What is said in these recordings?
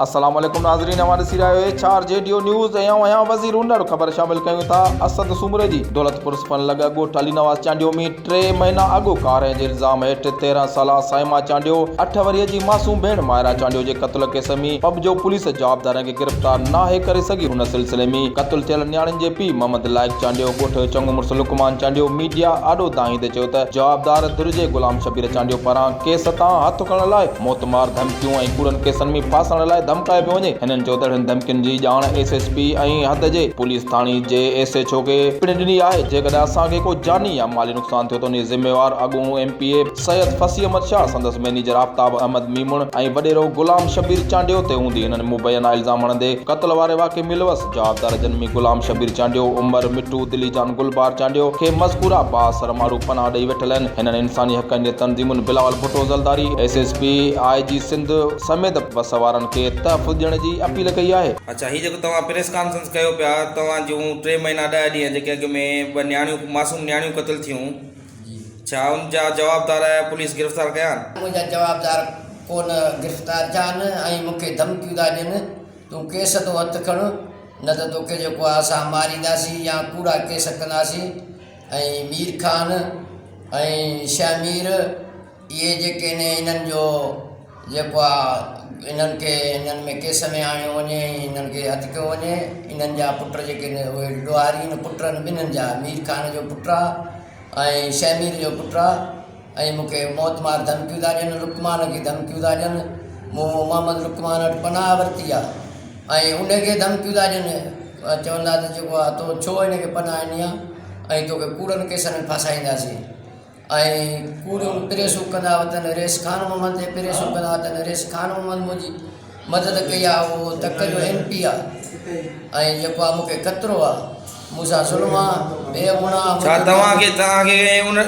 السلام عليڪم ناظرين اوهان ڏسي رهيا آهيو H R G D news ۽ آئون آهيان وزير انڙ خبر شامل ڪيون ٿا اسد سومري جي دولتپور سفن لڳ ڳوٺ علي نواز چانڊيو ۾ ٽي مهينا اڳ ڪارنهن جي الزام هيٺ 13 سالا صائمه چانڊيو اٺ ورهيه جي معصوم ڀيڻ مائرا چانڊيو جي قتل ڪيس ۾ پٻجو پوليس جوابدارن کي گرفتار ناهي ڪري سگهي ان سلسلي ۾ قتل ٿيل نياڻين جي پيء محمد لائق چانڊيو ڳوٺ جو چڱو مڙس لقمان چانڊيو ميڊيا آڏو دانهيندي چيو ته جوابدار ڌر جي غلام شبير چانڊيو پاران ڪيس تان هٿ کڻڻ لاء موتمار ڌمڪيون ۽ ڪوڙن ڪيسن ۾ ڦاسائڻ لاء ڌمڪايو پيو وڃي. هنن چيو ته اهڙين ڌمڪين جي ڄاڻ ايس ايس پي ۽ حد جي پوليس ٿاڻي جي ايس ايڇ او کي پڻ ڏني آهي، جيڪڏهن اسان کي ڪو جاني يا مالي نقصان ٿيو ته ان جي ذميوار اڳوڻو M P A Syed Fasih Ahmed Shah, سندس مئنيجر آفتاب احمد ميمڻ ۽ وڏيرو غلام شبير چانڊيو تي هوندي. هنن مبينا الزام هڻندي قتل واري واقعي ۾ ملوث جوابدار جن ۾ غلام شبير چانڊيو، عمر مٺو، دلي جان گلبهار چانڊيو کي مذڪوره بااثر ماڻهو پناهه ڏئي ويٺل آهن. هنن انساني حقن جي تنظيمن Bilawal Bhutto Zardari, S S P, I G Sindh سميت وس وارن کي تحفظ ڏيڻ جي اپيل ڪئي آهي. اڇا هي جيڪو توهان پريس ڪانفرنس ڪيو پيا توهان جون ٽي مهينا ڏهه ڏينهن جيڪي اڳ ۾ ٻه نياڻيون معصوم نياڻيون قتل ٿيون ڇا ان جا جوابدار پوليس گرفتار ڪيا آهن؟ منهنجا جوابدار ڪونه گرفتار ٿيا آهن ۽ مون کي ڌمڪيون ٿا ڏين تون ڪيس تون هٿ کڻ نه ته توکي جيڪو آهي اسان مارينداسين يا ڪوڙا ڪيس ڪنداسين ۽ مير خان ۽ شهمير اهي جيڪي آهن انهن جو جيڪو آهي انهن کي انهن ۾ ڪيس ۾ آڻيو وڃي ۽ انهن کي هٿ ڪيو وڃي انهن جا پٽ جيڪي آهن اهي ڏوهاري آهن پٽ آهن ٻنهن جا مير خان جو پٽ آهي ۽ شهمير جو پٽ آهي ۽ مون کي موت مار ڌمڪيون ٿا ڏين لقمان کي ڌمڪيون ٿا ڏين مون محمد لقمان وٽ پناهه ورتي آهي ۽ ان کي ڌمڪيون ٿا ڏين چوندا ته جيڪو آهي تو ڇو هن کي پناهه ڏني آهي ۽ توکي ڪوڙن ڪيسن ۾ ڦاسائينداسين ۽ ڪوڙيون پريسون ڪندا وتن ريس خان محمد تي پريسون ڪندا وتن ريس خان محمد منهنجي مدد ڪئي آ اهو تڪ جو ايم پي آ ۽ جيڪو آ مونکي خطرو آ مون سان ظلم آ بي گناهه ڇا توهان کي توهان کي ان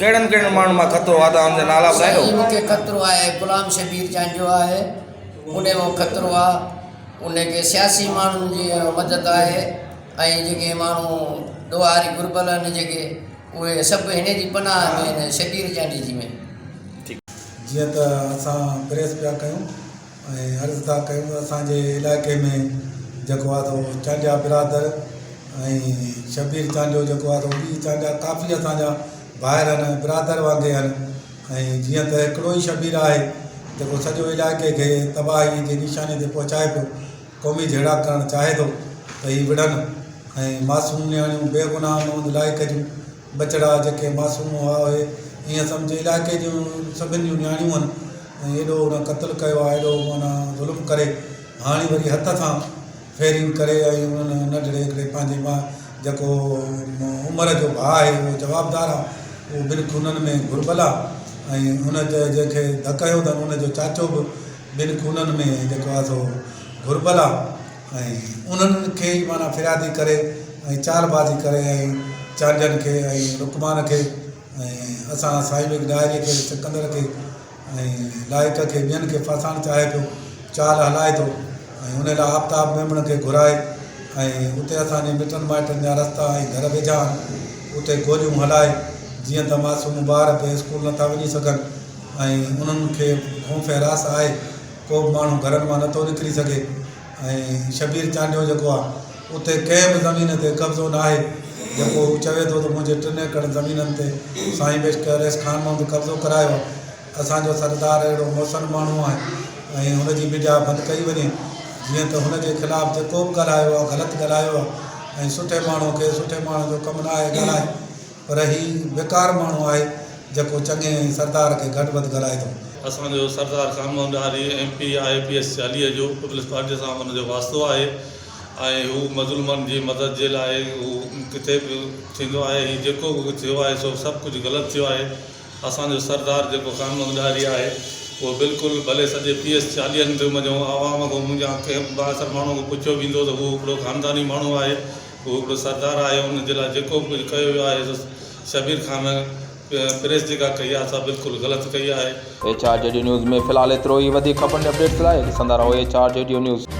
ڪهڙن ڪهڙن ماڻهن مان خطرو آ توهان جا نالا ٻڌايو سائين مونکي خطرو آهي غلام شبير چانڊيو آهي ان مان خطرو آ ان کي سياسي ماڻهن جي مدد آهي ۽ جيڪي ماڻهو ڏوهاري گهربل آهن جيڪي اهي سڀ هن جي پناهه ۾ آهن شبير چانڊيي جي ۾. جيئن ته اسان پريس پيا ڪيون ۽ عرض ٿا ڪيون ته اسان جي علائقي ۾ جيڪو آهي سو چانڊيا برادر ۽ شبير چانڊيو جيڪو آهي سو ٻي چانڊيا ڪافي اسان جا ڀائر آهن برادر وانگي آهن ۽ جيئن ته هڪڙو ئي شبير آهي جيڪو سڄو علائقي کي تباهي جي نشاني تي پهچائي پيو قومي جهيڙا ڪرڻ چاهي ٿو ته هي وڙهن ۽ معصوم نياڻيون بيگناهه محمد لائق جون ٻچڙا جيڪي معصوم هئا اهي ائين سمجهه علائقي جون سڀن جون نياڻيون هن ۽ ايڏو هن قتل ڪيو آهي ايڏو معنيٰ ظلم ڪري هاڻي وري هٿ سان فيرنگ ڪري ۽ انهن ننڍڙي هڪڙي پنهنجي مان جيڪو عمر جو ڀاء آهي اهو جوابدار آهي اهو ٻن خونن ۾ گهربل آهي ۽ ان جنهن کي ڌڪ هنيو اٿن ان جو چاچو به ٻن خونن ۾ جيڪو آهي سو گهربل آهي ۽ انهن کي ئي معنيٰ فريادي ڪري ۽ چال بازي ڪري ۽ چانڊين کي ۽ لقمان کي ۽ اسان سائين بيگ ڏاهري کي سڪندر کي ۽ لائق کي ٻين کي ڦاسائڻ چاهي پيو چال هلائي ٿو ۽ ان لاء آفتاب ميمڻ کي گهرائي ۽ اتي اسان جي مٽن مائٽن جا رستا ۽ گهر ويجها آهن اتي گوليون هلائي جيئن ته معصوم ٻار به اسڪول نٿا وڃي سگهن ۽ انهن کي خوف حراس آهي ڪو به ماڻهو گهرن مان نٿو نڪري سگهي ۽ شبير چانڊيو جيڪو آهي اتي ڪنهن به زمين تي قبضو ناهي جيڪو هو چوي ٿو ته منهنجي ٽن ايڪڙ زمينن تي سائين بيشڪ رئيس خان محمد قبضو ڪرايو آهي اسان جو سردار اهڙو محسن ماڻهو آهي ۽ هن جي ميڊيا بند ڪئي وڃي جيئن ته هن جي خلاف جيڪو به ڳالهايو آهي غلط ڳالهايو آهي ۽ سٺي ماڻهو کي سٺي ماڻهو جو ڪم ناهي ڳالهائي پر هي بيڪار ماڻهو آهي جيڪو چڱي سردار کي گهٽ وڌ ڳالهائي ٿو. اسان جو Sardar Khan Muhammad Dahri M P آهي پي ايس 40 جو پيپلز پارٽي سان ان جو واسطو آهي ۽ هو مظلومن جي مدد جي لاء هو ڪٿي به ٿيندو آهي هي جيڪو به ٿيو آهي سو سڀ ڪجهه غلط ٿيو آهي اسان جو سردار جيڪو خان محمد ڏاهري آهي اهو بلڪل ڀلي سڄي پي ايس چاليهن تي منجهون عوام کان منجهان ڪنهن به بااثر ماڻهو کان پڇيو ويندو ته هو هڪڙو خانداني ماڻهو آهي هو هڪڙو سردار آهي ان جي لاء جيڪو به ڪجهه ڪيو ويو آهي سو شبير خان پريس جيڪا ڪئي آهي سا بلڪل غلط ڪئي آهي. H R G D news ۾ في الحال ايترو ئي وڌيڪ خبرن ۽ اپڊيٽس لاء ڏسندا رهو H R G D news.